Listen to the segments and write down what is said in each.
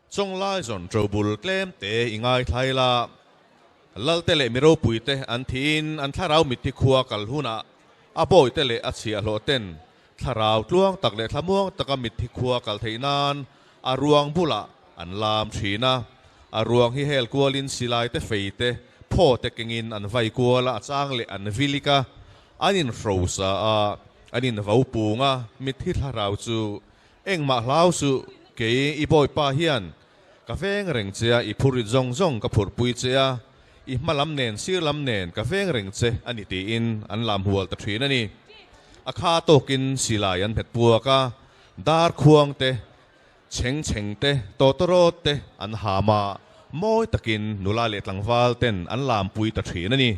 Chawnglai zawn ṭobul tlem te i ngaithlai la. Lalte leh mi ropuite an thiin an thlarau mitthi khua kal hunah a bawihte leh a chhiahhlawh ten thlarau tluang tak leh thlamuang taka mitthi khua kal theih nan a ruang bulah an lam thin a. A ruang hi hel kualin silai te fei te phaw te kengin an vai kual a, a chang leh an vilik a, an inhrosa a, an invo pung a, mitthi thlarau chu Engmah hlau suh, kei i bawipa hian ka veng reng che a, i phurrit zawng zawng ka phurhpui che a, i hma lam nen sir lam nen ka veng reng che a ni tiin an lam hual ta thin a ni. A kha tawkin silai an hmet puak a, dar khuang te, chheng chheng te, tawtawrawt te an ham a, mawi takin nula leh tlangval ten an lampui ta thin a ni.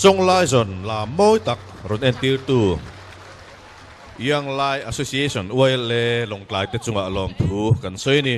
Chawnglaizawn lam mawi tak rawn entirtu Young Lai Association, YLA, Lawngtlai te chungah lawmthu kan sawi a ni.